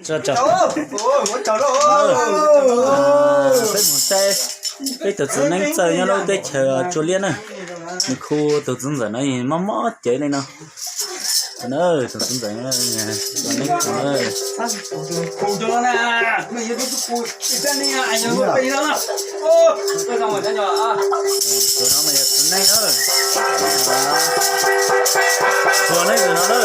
Peb mus saib peb tus txiv neeb txawj nyob lub teb chaws Tsua Liab na. Nws khu tus txiv ntxawm no mob mob cev li no. Tus txiv ntxawm, tus neeb tus no mas yog txiv neeb na. Txiv neeb tus no na.